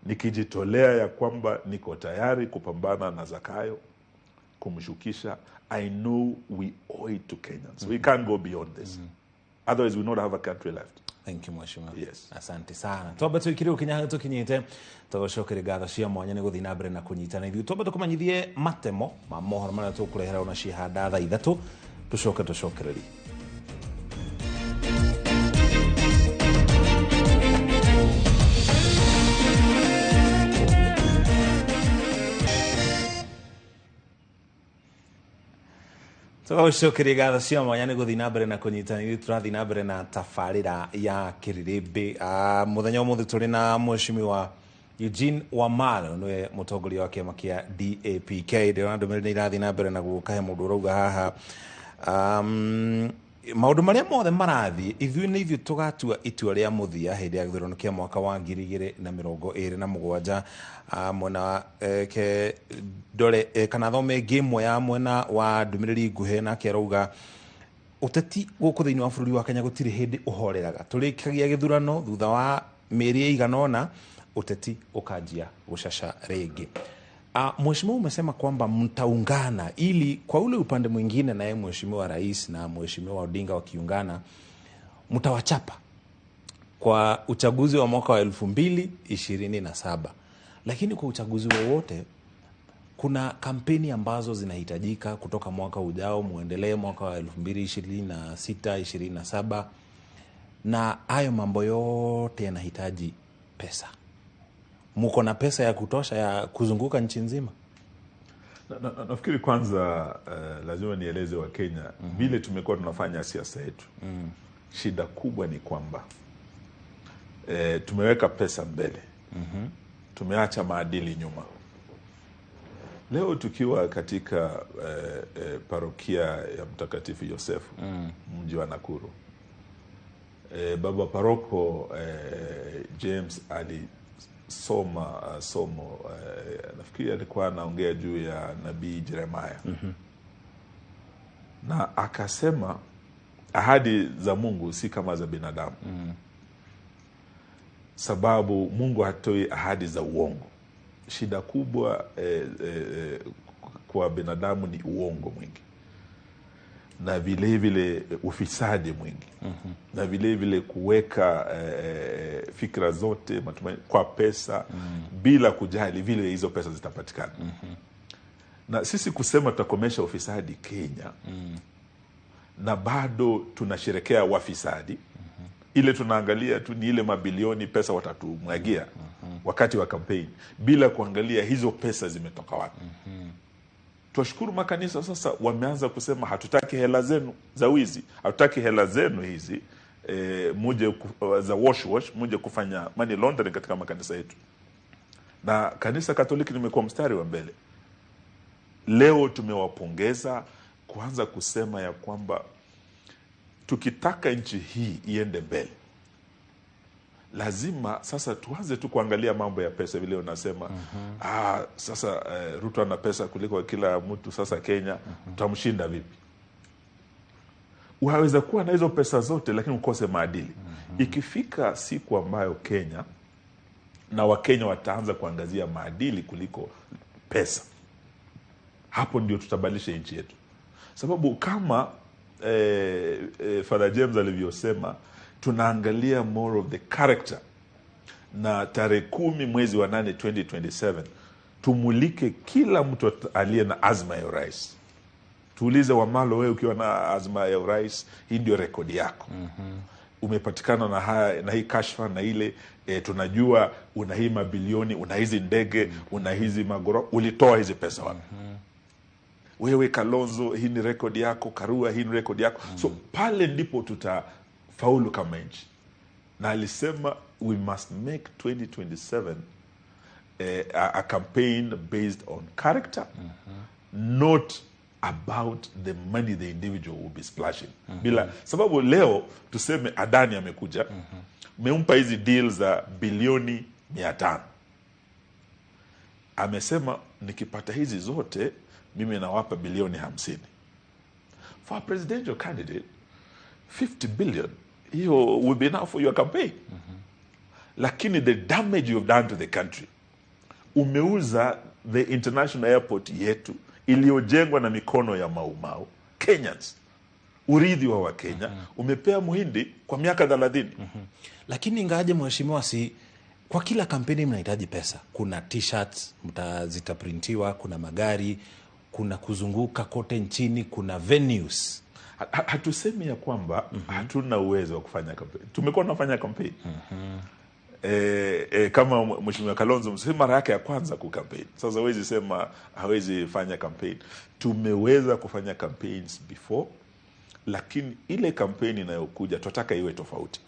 Nikijitolea ya kwamba niko tayari kupambana na Zakayo, kumshukisha, I know we owe it to Kenyans. We can't go beyond this. Otherwise, we not have a country left. Thank you, Mheshimiwa. Yes. Asante sana. Twambe twikire ukinya tukinyite tugacokere ngatho cia mwanya ni guthii na mbere na kunyitana ithuĩ. Twambe tukumanyithie matemo ma mohoro maria tukurehera ona cihanda thaa 3 tucoke tucokererie. Tũgũcokeria ngatho cia mwanya nĩ gũthiĩ na mbere na kũnyitana ithuĩ. Tũrathiĩ na mbere na tabarĩra ya Kĩrĩrĩmbĩ. Mũthenya ũmũthĩ tũrĩ na Mheshimiwa Eugene Wamalwa, nĩwe mũtongoria wa kĩama kĩa DAPK. Ndĩrona ndũmĩrĩri nĩ irathiĩ na mbere na gũka, he mũndũ ũrauga haha, maũndũ marĩa mothe marathiĩ, ithuĩ nĩ ithuĩ tũgatua itua rĩa mũthia hĩndĩ ya gĩthurano kĩa mwaka wa 2027. Mwena ke ndore kana thome ĩngĩ ĩmwe ya mwena wa ndũmĩrĩri nguhĩ, nake arauga ũteti gũkũ thĩinĩ wa bũrũri wa Kenya gũtirĩ hĩndĩ ũhoreraga, tũrĩkagia gĩthurano thutha wa mĩeri ĩigana ũna ũteti ũkanjia gũcaca rĩngĩ. Mheshimiwa, umesema kwamba mtaungana ili kwa ule upande mwingine naye Mheshimiwa Rais na Mheshimiwa Odinga wakiungana mtawachapa kwa uchaguzi wa mwaka wa 2027. Lakini kwa uchaguzi wowote kuna kampeni ambazo zinahitajika kutoka mwaka ujao muendelee mwaka wa 2026, 27, na hayo mambo yote yanahitaji pesa. Muko na pesa ya kutosha ya kuzunguka nchi nzima? Nafikiri kwanza lazima nieleze wa Kenya vile tumekuwa tunafanya siasa yetu. Shida kubwa ni kwamba tumeweka pesa mbele. Tumeacha maadili nyuma. Leo tukiwa katika parokia ya Mtakatifu Yosefu, mji wa Nakuru, baba paroko James alisoma somo, nafikiri alikuwa anaongea juu ya nabii Jeremiah. Na akasema ahadi za Mungu si kama za binadamu. Sababu Mungu hatoi ahadi za uongo. Shida kubwa kwa binadamu ni uongo mwingi, na vile vile ufisadi mwingi, na vile vile kuweka fikra zote matumaini kwa pesa bila kujali vile hizo pesa zitapatikana. Na sisi kusema tutakomesha ufisadi Kenya, na bado tunasherekea wafisadi, ile tunaangalia tu ni ile mabilioni pesa watatumwagia wakati wa campaign bila kuangalia hizo pesa zimetoka wapi. Tuwashukuru makanisa sasa wameanza kusema hatutaki hela zenu za wizi, hatutaki hela zenu hizi muje za wash wash, muje kufanya money laundering katika makanisa yetu. Na kanisa Katoliki limekuwa mstari wa mbele. Leo tumewapongeza kuanza kusema ya kwamba tukitaka nchi hii iende mbele, lazima sasa tuanze tu kuangalia mambo ya pesa. Vile unasema sasa Ruto ana pesa kuliko kila mtu sasa Kenya, tutamshinda vipi? Unaweza kuwa na hizo pesa zote lakini ukose maadili. Ikifika siku ambayo Kenya Na Wakenya wataanza kuangazia maadili kuliko pesa. Hapo ndio tutabadilisha nchi yetu, sababu kama Father James alivyosema, tunaangalia more of the character. Na tarehe 10 mwezi wa 8 2027 tumulike kila mtu aliye na azma ya urais. Tuulize Wamalo, wewe ukiwa na azma ya urais, hii ndio rekodi yako. Umepatikana na haya, na hii kashfa na ile, tunajua una hii mabilioni, una hizi ndege, una hizi magoro, ulitoa hizi pesa wapi? Wewe Kalonzo, hii ni rekodi yako. Karua, hii ni rekodi yako. So pale ndipo tutafaulu kama nchi. Na alisema we must make 2027 a campaign based on character, not about the money the individual will be splashing. Bila sababu leo tuseme Adani amekuja, mempa hizi deal za bilioni 500. Amesema nikipata hizi zote mimi nawapa bilioni 50. For a presidential candidate, 50 billion hiyo will be enough for your campaign. Lakini the damage you've done to the country, umeuza the international airport yetu iliyojengwa na mikono ya Maumau Kenyans, urithi wa Wakenya, umepea Muhindi kwa miaka 30. Lakini ingawaje mheshimiwa, si kwa kila kampeni mnahitaji pesa. Kuna t-shirts zitaprintiwa, kuna magari, kuna kuzunguka kote nchini, kuna venues. Hatusemi ya kwamba hatuna uwezo wa kufanya kampeni. Tumekuwa tunafanya kampeni. Kama Mheshimiwa Kalonzo, si mara yake ya kwanza kukampeni. Sasa huwezi sema hawezi fanya kampeni. Tumeweza kufanya campaigns before, lakini ile kampeni inayokuja tunataka iwe tofauti.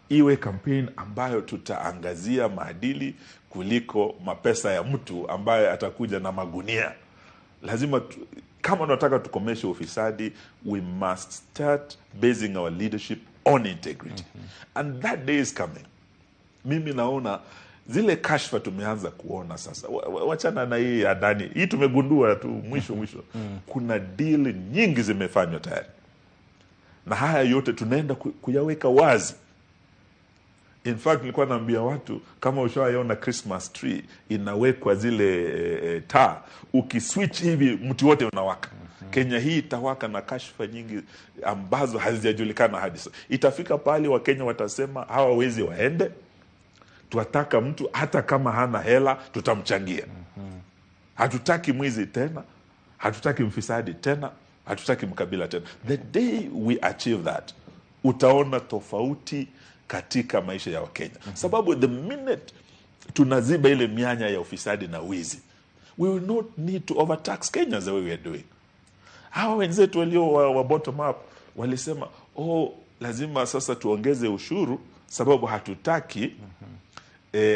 Iwe campaign ambayo tutaangazia maadili kuliko mapesa ya mtu ambaye atakuja na magunia. Lazima kama tunataka tukomeshe ufisadi, we must start basing our leadership on integrity. And that day is coming. Mimi naona zile kashfa tumeanza kuona sasa. Wachana na hii Adani. Hii tumegundua tu mwisho mwisho. Kuna deal nyingi zimefanywa tayari. Na haya yote tunaenda kuyaweka wazi. In fact, nilikuwa naambia watu, kama ushawaona Christmas tree inawekwa zile taa, ukiswitch hivi mti wote unawaka. Kenya hii itawaka na kashfa nyingi ambazo hazijajulikana hadi sasa. Itafika pale Wakenya watasema hawa wezi waende, tuataka mtu hata kama hana hela tutamchangia. Hatutaki mwizi tena, hatutaki mfisadi tena, hatutaki mkabila tena. The day we achieve that, utaona tofauti katika maisha ya Wakenya. Sababu the minute tunaziba ile mianya ya ufisadi na wizi, we will not need to overtax Kenyans the way we are doing. Hawa wenzetu walio wa bottom up walisema, oh, lazima sasa tuongeze ushuru sababu hatutaki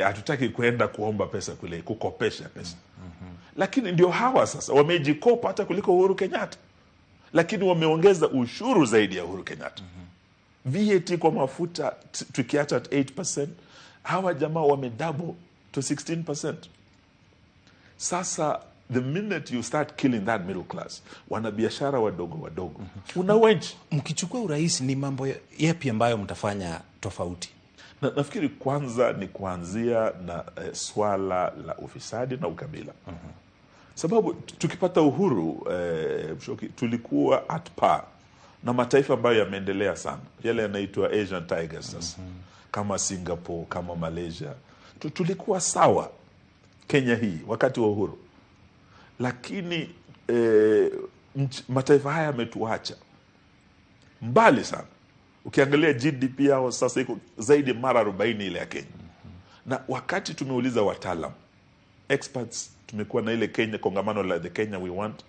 hatutaki kwenda kuomba pesa kule, kukopesha pesa. Lakini ndio hawa sasa wamejikopa hata kuliko Uhuru Kenyatta, lakini wameongeza ushuru zaidi ya Uhuru Kenyatta. VAT kwa mafuta tukiacha at 8%, hawa jamaa wamedouble to 16%. Sasa the minute you start killing that middle class, wanabiashara wadogo wadogo, unaua nchi. Mkichukua urais ni mambo yapi ambayo mtafanya tofauti? Nafikiri kwanza ni kuanzia na swala la ufisadi na ukabila. Sababu tukipata uhuru, Mshoki, tulikuwa at par na mataifa ambayo yameendelea sana, yale yanaitwa Asian Tigers sasa, kama Singapore, kama Malaysia. Tulikuwa sawa Kenya hii wakati wa uhuru, lakini mataifa haya yametuacha mbali sana. Ukiangalia GDP yao sasa iko zaidi mara 40 ile ya Kenya. Na wakati tumeuliza wataalam, experts, tumekuwa na ile Kenya kongamano la The Kenya We Want,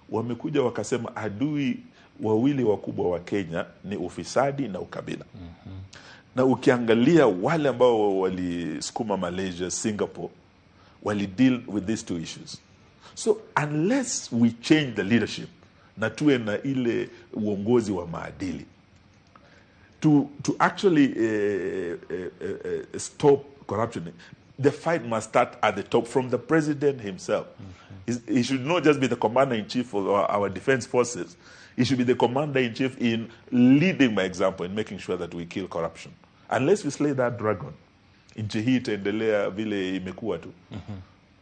wamekuja wakasema adui wawili wakubwa wa Kenya ni ufisadi na ukabila. Na ukiangalia wale ambao walisukuma Malaysia, Singapore, wali deal with these two issues. So unless we change the leadership na tuwe na ile uongozi wa maadili to actually stop corruption, the fight must start at the top from the president himself. He should not just be the commander-in-chief of our defense forces. He should be the commander-in-chief in leading by example, in making sure that we kill corruption. Unless we slay that dragon, Nchi hii itaendelea vile imekuwa tu.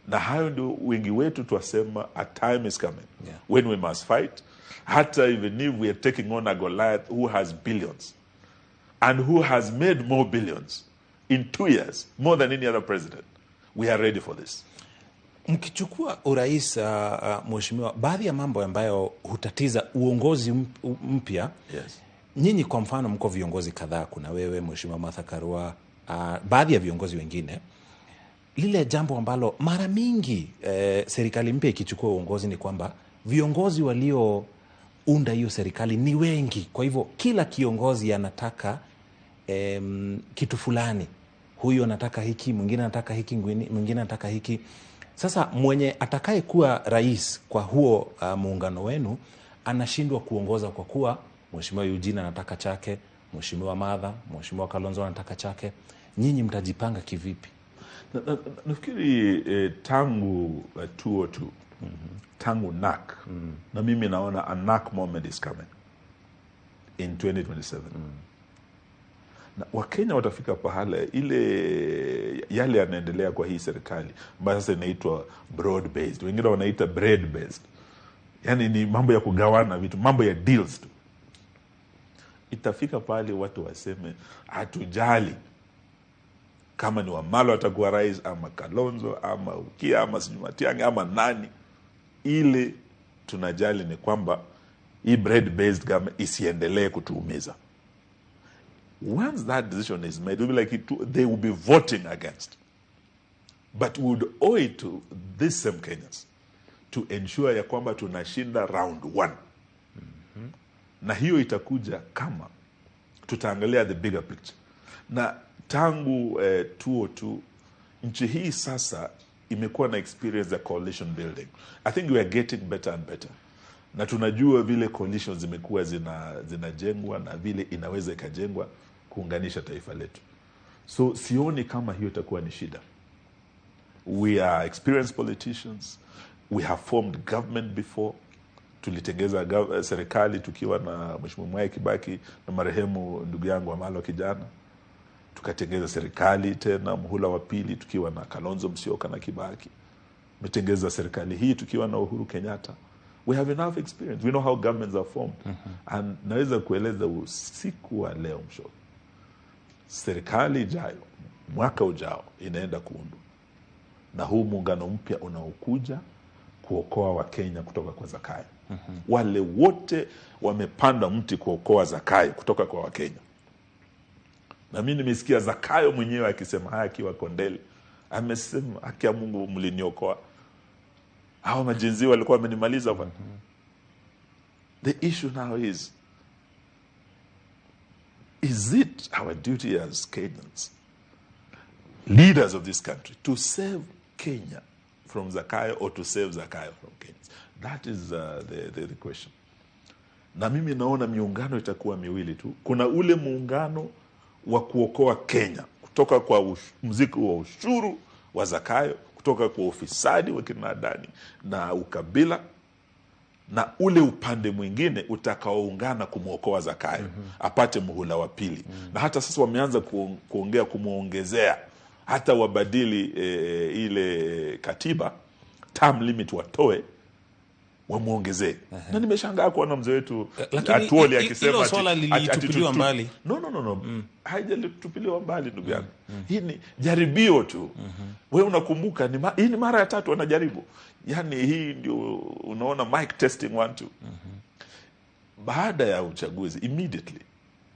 Na hayo ndio wengi wetu twasema a time is coming when we must fight, hata even if we are taking on a Goliath who has billions and who has made more billions in 2 years more than any other president. We are ready for this. Mkichukua urais, mheshimiwa, baadhi ya mambo ambayo hutatiza uongozi mpya, nyinyi kwa mfano mko viongozi kadhaa, kuna wewe mheshimiwa Martha Karua, baadhi ya viongozi wengine. Lile jambo ambalo mara mingi serikali mpya ikichukua uongozi ni kwamba viongozi waliounda hiyo serikali ni wengi. Kwa hivyo kila kiongozi anataka kitu fulani. Huyu anataka hiki, mwingine anataka hiki, mwingine anataka hiki. Sasa mwenye atakayekuwa rais kwa huo muungano wenu anashindwa kuongoza kwa kuwa mheshimiwa Eugene anataka chake, mheshimiwa Martha, mheshimiwa Kalonzo anataka chake. Nyinyi mtajipanga kivipi? Nafikiri tangu 2002, tangu NAC, na mimi naona a NAC moment is coming in 2027. Na Wakenya watafika pahala ile yale yanaendelea kwa hii serikali ambayo sasa inaitwa broad based, wengine wanaita bread based, yani ni mambo ya kugawana vitu, mambo ya deals tu. Itafika pahali watu waseme hatujali kama ni Wamalwa atakuwa rais ama Kalonzo ama Ukia ama sijui Matiang'i ama nani, ile tunajali ni kwamba hii bread based government isiendelee kutuumiza. Once that decision is made, it will be like they will be voting against. But we would owe it to these same Kenyans to ensure ya kwamba tunashinda round 1. Na hiyo itakuja kama tutaangalia the bigger picture. Na tangu 2002, nchi hii sasa imekuwa na experience ya coalition building. I think we are getting better and better. Na tunajua vile coalitions zimekuwa zinajengwa na vile inaweza ikajengwa kuunganisha taifa letu. So sioni kama hiyo itakuwa ni shida. We are experienced politicians. We have formed government before. Tulitengeza serikali tukiwa na Mheshimiwa Mwai Kibaki na marehemu ndugu yangu Wamalwa kijana. Tukatengeza serikali tena muhula wa pili tukiwa na Kalonzo Musyoka na Kibaki. Tumetengeza serikali hii tukiwa na Uhuru Kenyatta. We have enough experience. We know how governments are formed. And naweza kueleza usiku wa leo msho, serikali ijayo, mwaka ujao, inaenda kuundwa. Na huu muungano mpya unaokuja kuokoa Wakenya kutoka kwa Zakayo. Wale wote wamepanda mti kuokoa Zakayo kutoka kwa Wakenya. Na mimi nimesikia Zakayo mwenyewe akisema haya akiwa Kondele. Amesema, haki ya Mungu mliniokoa. Hawa majinzi walikuwa wamenimaliza bwana. The issue now is it our duty as Kenyans, leaders of this country, to save Kenya from Zakayo or to save Zakayo from Kenyans? That is the question. Na mimi naona miungano itakuwa miwili tu. Kuna ule muungano wa kuokoa Kenya kutoka kwa mzigo wa ushuru wa Zakayo, kutoka kwa ufisadi wa kina Adani na ukabila, na ule upande mwingine utakaoungana kumuokoa Zakayo apate muhula wa pili. Na hata sasa wameanza kuongea kumuongezea, hata wabadili ile katiba, term limit watoe, wamuongezee. Na nimeshangaa kuona mzee wetu Atuoli akisema hilo swala lilitupiliwa mbali. No. Haijalitupiliwa mbali ndugu yangu. Hii ni jaribio tu. Wewe unakumbuka hii ni mara ya tatu wanajaribu. Yaani hii ndio unaona mic testing 1 2. Baada ya uchaguzi immediately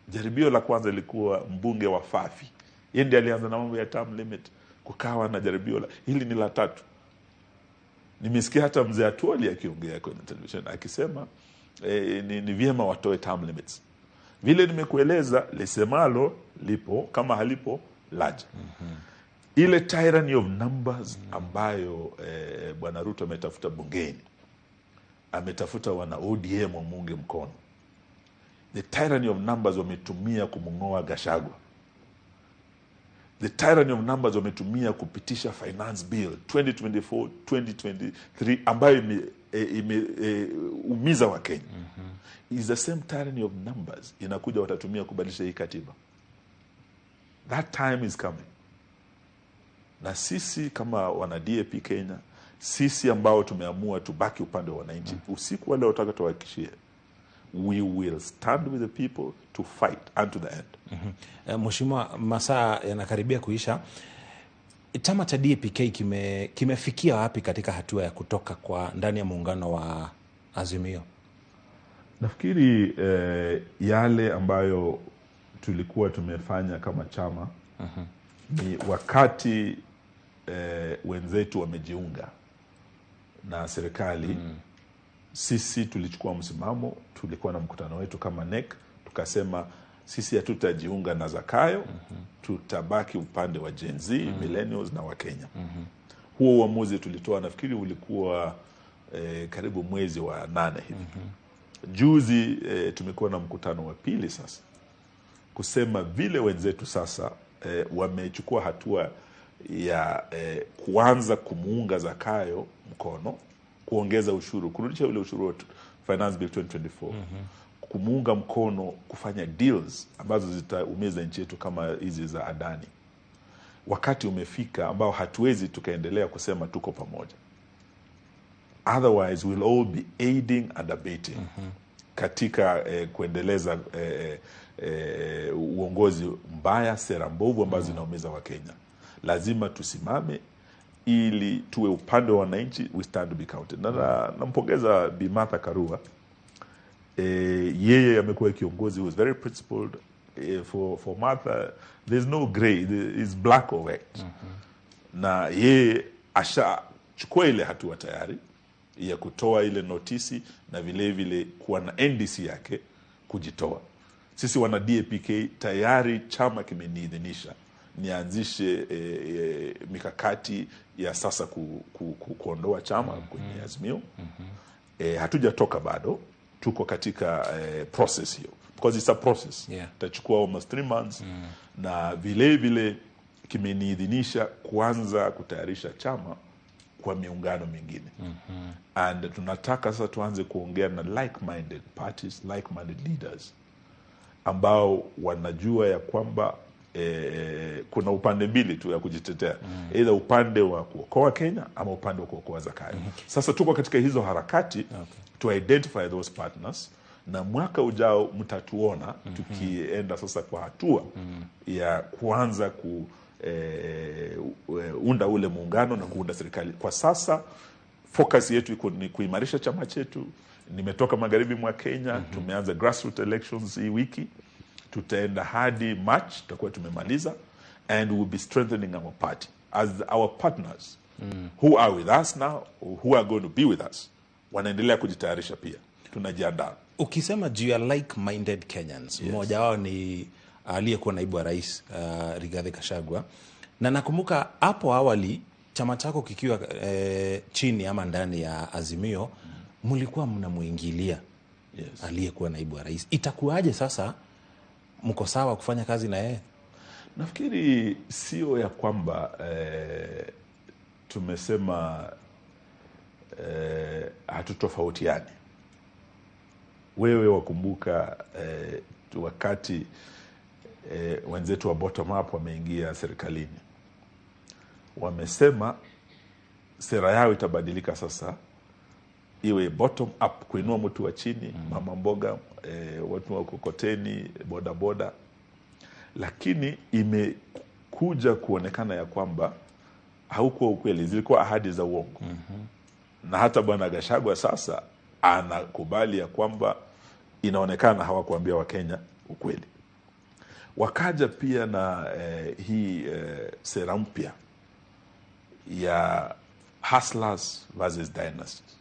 jaribio la kwanza lilikuwa mbunge wa Fafi. Yeye ndiye alianza na mambo ya term limit. Kukawa na jaribio la hili ni la tatu. Nimesikia hata mzee Atuoli akiongea kwenye television akisema ni vyema watoe term limits. Vile nimekueleza, lisemalo lipo, kama halipo laja. Ile tyranny of numbers ambayo Bwana Ruto ametafuta bungeni, ametafuta wana ODM wamuunge mkono. The tyranny of numbers wametumia kumngoa Gachagua. The tyranny of numbers wametumia kupitisha finance bill 2024 2023 ambayo imeumiza wa Kenya. Is the same tyranny of numbers inakuja watatumia kubadilisha hii katiba. That time is coming. Na sisi kama wana DAP Kenya, sisi ambao tumeamua tubaki upande wa wananchi, usiku wa leo nataka tuhakikishie, we will stand with the people to fight unto the end. Mheshimiwa, masaa yanakaribia kuisha. Chama cha DAP-K kimefikia wapi katika hatua ya kutoka kwa ndani ya muungano wa Azimio? Nafikiri yale ambayo tulikuwa tumefanya kama chama ni wakati wenzetu wamejiunga na serikali, sisi tulichukua msimamo. Tulikuwa na mkutano wetu kama NEC, tukasema sisi hatutajiunga na Zakayo, tutabaki upande wa Gen Z, millennials na Wakenya. Huo uamuzi tulitoa, nafikiri ulikuwa karibu mwezi wa 8 hivi. Juzi tumekuwa na mkutano wa pili sasa kusema vile wenzetu sasa wamechukua hatua ya kuanza kumuunga Zakayo mkono, kuongeza ushuru, kurudisha ule ushuru wa Finance Bill 2024, kumuunga mkono kufanya deals ambazo zitaumiza nchi yetu kama hizi za Adani. Wakati umefika ambao hatuwezi tukaendelea kusema tuko pamoja. Otherwise we'll all be aiding and abating katika kuendeleza uongozi mbaya, sera mbovu ambazo zinaumiza Wakenya. Lazima tusimame ili tuwe upande wa wananchi, we stand to be counted. Na nampongeza Bi Martha Karua. Yeye amekuwa kiongozi who is very principled. For Martha there's no grey, it's black or white. Na yeye ashachukua ile hatua tayari ya kutoa ile notisi na vile vile kuwa na NDC yake kujitoa. Sisi wana DAP-K tayari chama kimeniidhinisha nianzishe mikakati ya sasa kuondoa chama kwenye Azimio. Hatujatoka bado, tuko katika process hiyo, because it's a process. Itachukua almost 3 months. Na vile vile kimeniidhinisha kuanza kutayarisha chama kwa miungano mingine. And tunataka sasa tuanze kuongea na like-minded parties, like-minded leaders ambao wanajua ya kwamba kuna upande mbili tu ya kujitetea. Either upande wa kuokoa Kenya ama upande wa kuokoa Zakayo. Sasa tuko katika hizo harakati to identify those partners, na mwaka ujao mtatuona tukienda sasa kwa hatua ya kuanza kuunda ule muungano na kuunda serikali. Kwa sasa focus yetu iko ni kuimarisha chama chetu. Nimetoka magharibi mwa Kenya, tumeanza grassroots elections hii wiki, tutaenda hadi March tutakuwa tumemaliza, and we'll be strengthening our party as our partners who are with us now, who are going to be with us, wanaendelea kujitayarisha pia, tunajiandaa. Ukisema juu ya like-minded Kenyans, mmoja wao ni aliyekuwa naibu wa rais Rigathi Gachagua, na nakumbuka hapo awali chama chako kikiwa chini ama ndani ya Azimio, mlikuwa mnamuingilia aliyekuwa naibu wa rais. Itakuwaje sasa mko sawa kufanya kazi na yeye? Nafikiri sio ya kwamba tumesema hatutofautiani. Wewe wakumbuka wakati wenzetu wa bottom up wameingia serikalini, wamesema sera yao itabadilika sasa iwe bottom up, kuinua mtu wa chini, mama mboga, watu wa kokoteni, boda boda. Lakini imekuja kuonekana ya kwamba haukuwa ukweli, zilikuwa ahadi za uongo. Na hata Bwana Gachagua sasa anakubali ya kwamba inaonekana hawakuambia Wakenya ukweli. Wakaja pia na hii sera mpya ya hustlers versus dynasties.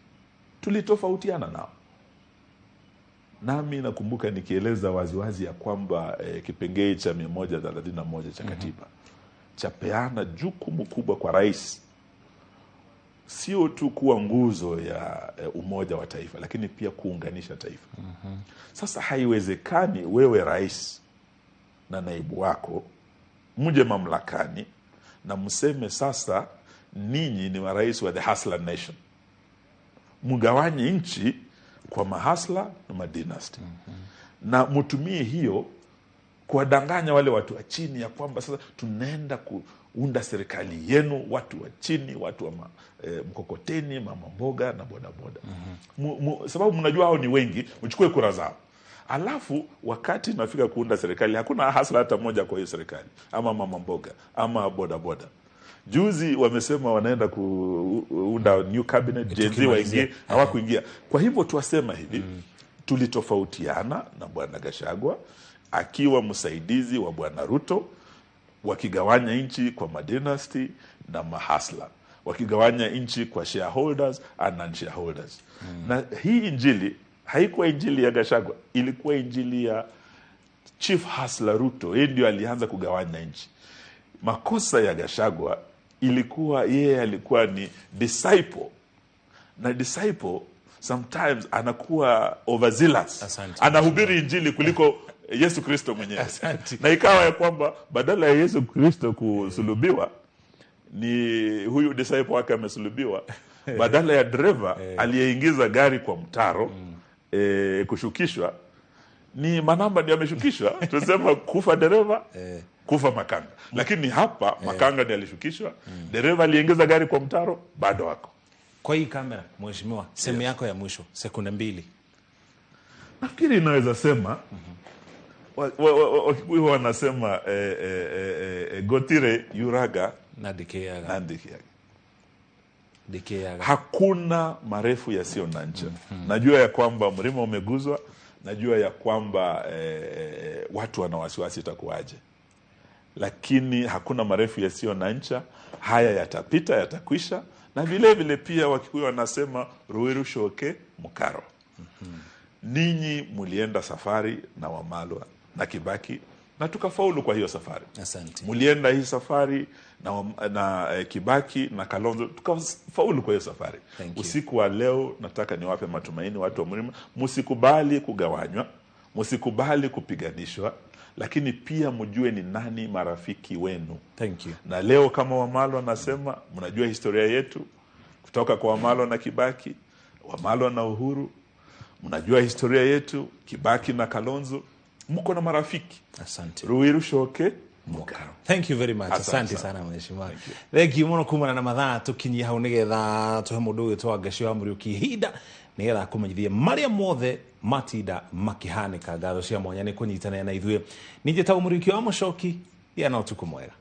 Tulitofautiana nao. Nami nakumbuka nikieleza waziwazi ya kwamba kipengee cha 131 cha katiba chapeana jukumu kubwa kwa rais, sio tu kuwa nguzo ya umoja wa taifa, lakini pia kuunganisha taifa. Sasa haiwezekani wewe rais na naibu wako mje mamlakani na mseme sasa ninyi ni marais wa the hustler nation, mgawanye nchi kwa mahasla na madynasty, na mtumie hiyo kuwadanganya wale watu wa chini ya kwamba sasa tunaenda Unda serikali yenu, watu wa chini, watu wa mkokoteni, mama mboga na bodaboda. Sababu mnajua hao ni wengi, mchukue kura zao. Alafu wakati nafika kuunda serikali, hakuna hasla hata moja kwa hiyo serikali, ama mama mboga ama bodaboda. Juzi wamesema wanaenda kuunda new cabinet, Gen Z waingie, hawakuingia. Kwa hivyo tuwasema hivi, tulitofautiana na Bwana Gachagua akiwa msaidizi wa Bwana Ruto, wakigawanya nchi kwa madynasty na mahasla, wakigawanya nchi kwa shareholders and non-shareholders. Na hii injili haikuwa injili ya Gachagua, ilikuwa injili ya Chief Hustler Ruto. Yeye ndio alianza kugawanya nchi. Makosa ya Gachagua ilikuwa yeye alikuwa ni disciple, na disciple sometimes anakuwa overzealous. Asante. Anahubiri injili kuliko Yesu Kristo mwenyewe. Asante. Na ikawa ya kwamba badala ya Yesu Kristo kusulubiwa, ni huyu disciple wake amesulubiwa. Badala ya dereva aliyeingiza gari kwa mtaro kushukishwa, ni manamba ndio ameshukishwa. Tunasema kufa dereva, kufa makanga. Lakini hapa makanga ndiye alishukishwa, dereva aliingiza gari kwa mtaro bado wako. Kwa hii kamera, mheshimiwa, sehemu yako ya mwisho, sekunde 2. Nafikiri inaweza sema Wakikuyu wanasema gotire yuraga na dikiaga. Na dikiaga. Dikiaga. Hakuna marefu yasiyo na ncha. Najua ya kwamba mlima umeguzwa, najua ya kwamba watu wana wasiwasi itakuwaje. Lakini hakuna marefu yasiyo na ncha. Haya yatapita, yatakwisha. Na vile vile pia Wakikuyu wanasema ruiru shoke mukaro. Ninyi mulienda safari na Wamalwa na Kibaki na tukafaulu kwa hiyo safari. Asante. Mulienda hii safari na Kibaki na Kalonzo, tukafaulu kwa hiyo safari. Usiku wa leo nataka niwape matumaini watu wa mlima, msikubali kugawanywa, msikubali kupiganishwa, lakini pia mjue ni nani marafiki wenu. Thank you. Na leo kama Wamalwa nasema, mnajua historia yetu kutoka kwa Wamalwa na Kibaki, Wamalwa na Uhuru. Mnajua historia yetu Kibaki na Kalonzo. Mko na marafiki. Asante. Ruiru shoke mukaro. Thank you very much. Asante sana mheshimiwa. Thank you muno kumana na mathaa tukinyia hau nigetha tuhe mundu ugitwa Gachie wa Muriuki ihinda nigetha akumenyithie maria mothe matinda makihanĩka. Ngatho cia mwanya nĩ kũnyitanĩra na ithuĩ. Niĩ njĩtagwo Muriuki wa Mũcoki, gĩa na ũtukũ mwega.